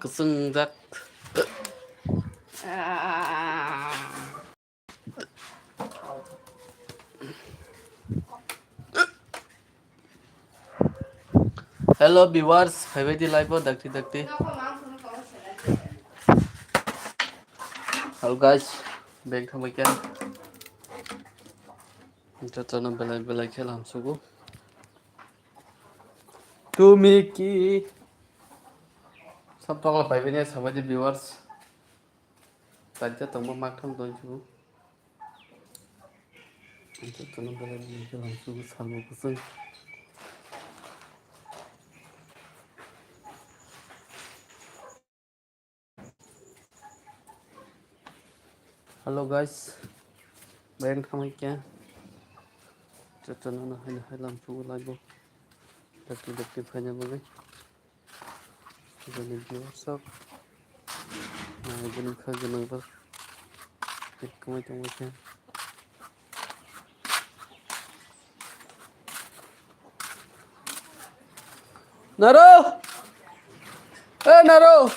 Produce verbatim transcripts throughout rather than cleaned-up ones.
kwchwngjak. Hello viewers, phaibaidi live o dakti dakti. Hello guys, beng thangbai kha. Jotono belai belai khe lamsugo. Tumi ki sab tokla phaibaini sabaidi viewers. Kajja tongma makthang doi chu. Jotono belai belai khe lamsugo salmo kusung. Hello guys, bayang thamai kya? Jotono no hai hai lamsugo laibo. Dakti dakti phaina bagwi. Jotono viewers rok. Nai gwnang kha gwnang rok. Kamai tongma kya? Naro! Eh, Naro!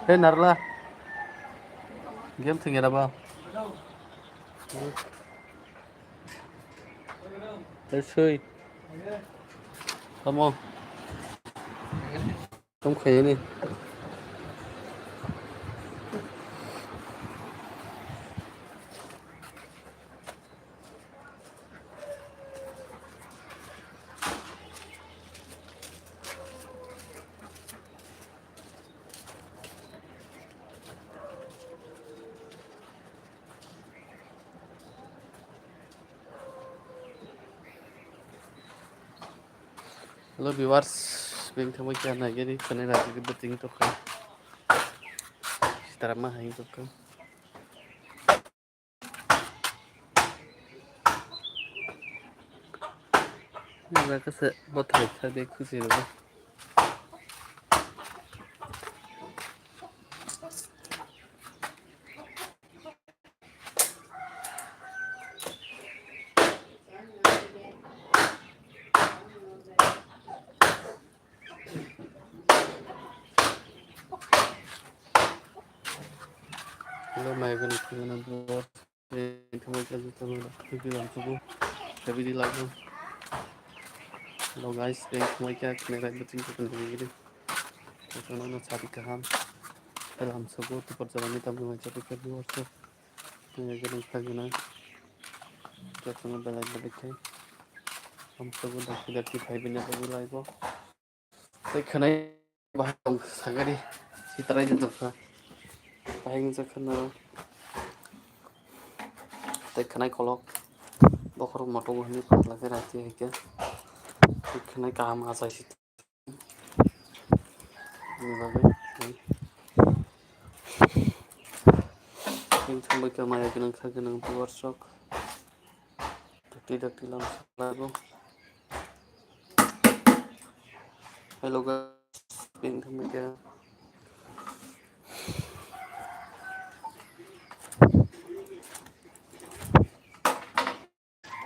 Hey, Narla. Game thwngya ba? Hey, sui. Tamo. Tamo khayani. Hello viewers, beng thangbai kha naigari, khwnai rajagwi bwtwing tokha. Sitara ma hai tokha. Nang kasa bothai kha de khusi rw. Hello, my friend, hello, hello guys, beng thangbai kha khwnai rai bwtwing tokha naigari. Jotono no sari kaham. Hello, hamsugo tupar jora ni tamni mai chapika viewers rok. Nai gwnang kha gwnang. Jotono belai belai khe. Hamsugo dakti dakti phaibaini bagwi live o. Tei khwnai bahai tong sagari sitarai de tongkha. Bahai wngkha khwna. Tei khwnai kolok. Bokhorok motogo hwnwi phatla khe rati hai khe. Tei khwnai kaham achai si. Ni bagwi. Tei thangbai khe maya gwnang kha gwnang viewers rok. Dakti dakti lam salago. Hello guys, beng thangbai kha.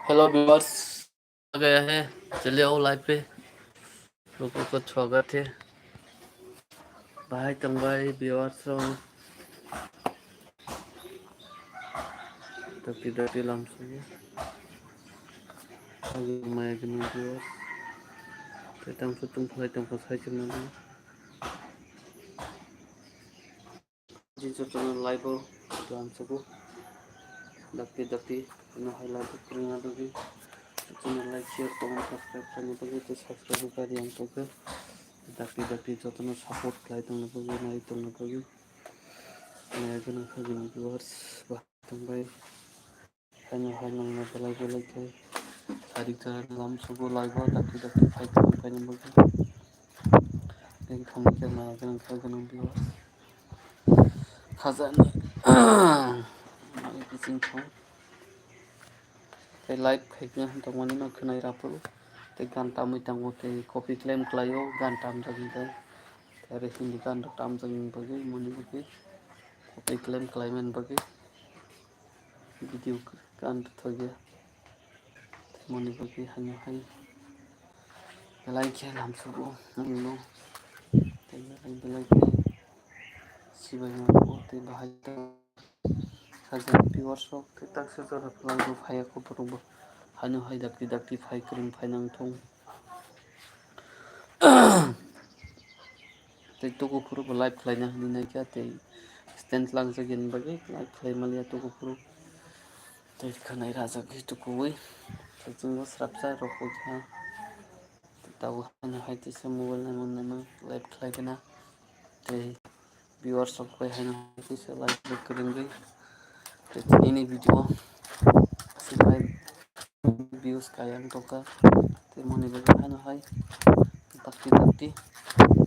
Hello viewers, आ गया है, चले आओ live पे। Luku ko choga the. Bahai tongbai viewers rok. Dakti dakti lamsugo. Agi maya gwnang viewers. Tei tang phutung phalai tongkha sai chwng nang. Jin jotono live o lamsugo. Dakti dakti no hai live o kwrwngna bagwi. Jotono like, share, comment, subscribe khlaina bagwi tei subscribe kari ang tongkha. Dakti dakti jotono support khlai tongna bagwi, nai tongna bagwi. Nai gwnang kha gwnang viewers ba tongbai. Haino hai nangma belai belai khe sari khe lamsugo live o dakti dakti phai tongwi phaina bagwi. Tei thangwi khe maya gwnang kha gwnang viewers. Khajani. Mai bising thang. Tei live khaikhe tongmani no khwnai raphuru. Tei gan tamwi tango tei copy claim khlaio gan tamjak hinkhe. Tei aro Hindi gan rok tamjak bagwi moni bagwi. Copy claim khlaimani bagwi. video kan thogya. Moni bagwi hano hai belai khe lamsugo, nangno tei belai belai khe sibai mano tei bahai ta. Sajak viewers rok tei taksa jora phalangbo phaiya kho borokbo. Hano hai dakti dakti phai kwrwng phai nangthung. Tei tuku phuru bo live khlaina hinwi naikha tei stand langjak yani bagwi live khlai maliya tuku phuru. Tei khanai rajagwi tukuwi tei chwngno srapsa rokwi kha. Tei tabuk hano hai teisa mobile naimang naimang live khlai gana. Tei viewers rok bai haino hai teisa live bo kwrwngwi. Tei tini video aswk hai views kaya wng tongkha. Tei moni bagwi haino hai dakti dakti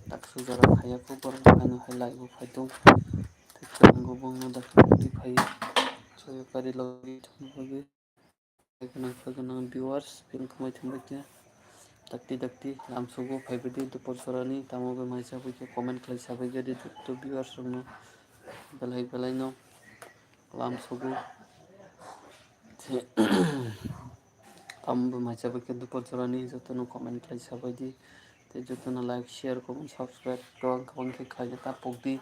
taksa jora phaiya kho borok haino hai live bo phai tong. Tei chwng bo bongno dakti dakti phai soyo kari logi thangna bagwi. Gwnang kha gwnang viewers, bini kwmai thumbai khe dakti dakti lamsugo phaibaidi dupor jorani tamo bai mai chabwi khe comment khlai sabai gadi jotto viewers rokno belai belai no lamsugo. Tamo bai mai chabwi khe dupor jorani jotono comment khlai sabaidi. Tei jotono like, share, comment, subscribe kwbang kwbang khe khaina ta pokdi.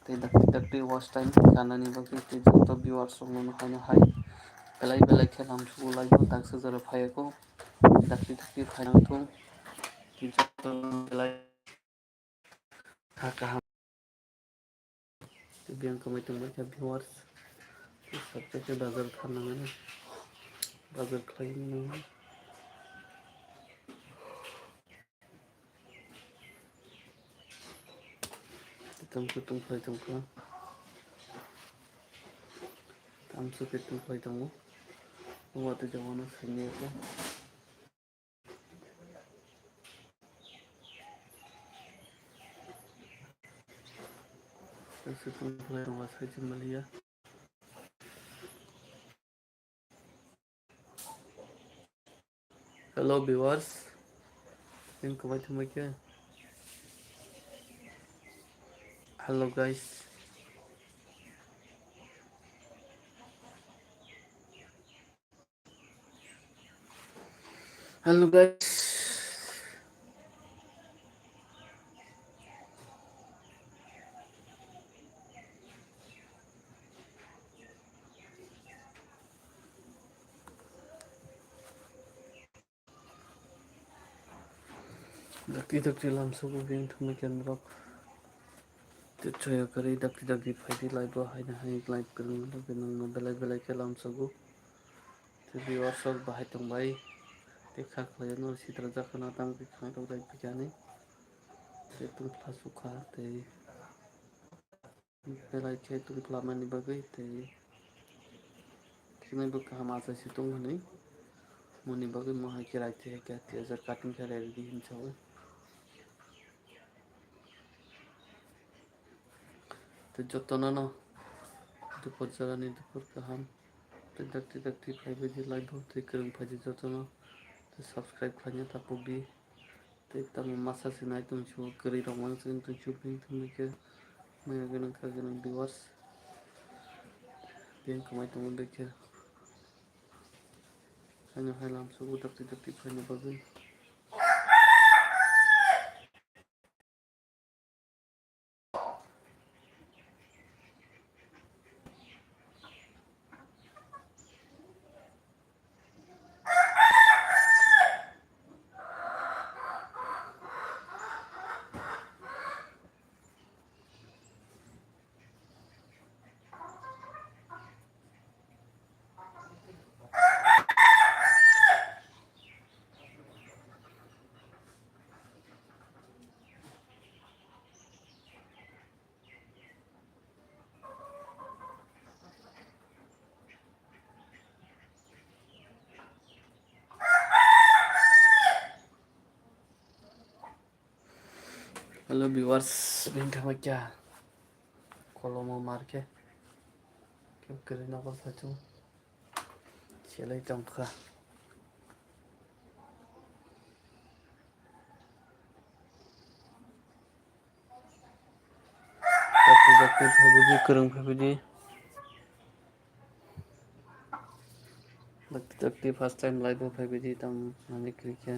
Tei dakti dakti watch time kanani bagwi tei joto viewers rokno haino hai belai belai khe lamsugo live o taksa jora phaiya kho. Dakti dakti phainang thung. Tei joto belai kha kaham. Tei biyang kwmai tongbai kha viewers. Tei sabjak khe bazar thang nangani. Bazar khlai nangani. Tei tamsok tongkhlai tongkha. Tamsok khe tongkhlai tongo. Watwi jagao no saimanya khe. Tamsok tongkhlai tongo, saijak maliya. Hello viewers, yang kwbai thumbai khe. Hello guys. Hello guys. Dakti dakti lamsugo biyang thumbai khe norok. Tei choya kwrwi dakti dakti phaidi live o haino hai live kwrwngno bagwi nangno belai belai khe lamsugo. Tei viewers rok bahai tongbai. Tei kha khlaio no sitra jakha no tamo khe khanai rok live phaikha hinwi. Tei tungphla sukha tei. Belai khe tungphla mani bagwi tei thiknai bo kaham achai se tongo hinwi moni bagwi mo hai khe raithe hai khe tiyajak cutting khe ready hinwi saui. Tei jotono no dupor jorani dupor kaham. Tei dakti dakti phaibaidi live o tei kwrwng phaidi jotono tei subscribe khlaina ta pokdi. Tei tamo masa se nai tongsu kwrwi rok mang chwng tongsu bini thumbai khe maya gwnang kha gwnang viewers. Bini kwmai tongo bekhe. Haino hai lamsugo dakti dakti phaina bagwi. Hello viewers, bini thangma kya kolomo mar khe khe kwrwi nokol sachung selai tongkha. Dakti dakti phaibidi, kwrwng phaibidi. Dakti dakti first time live o phaibaidi tam nani kwrwi khe.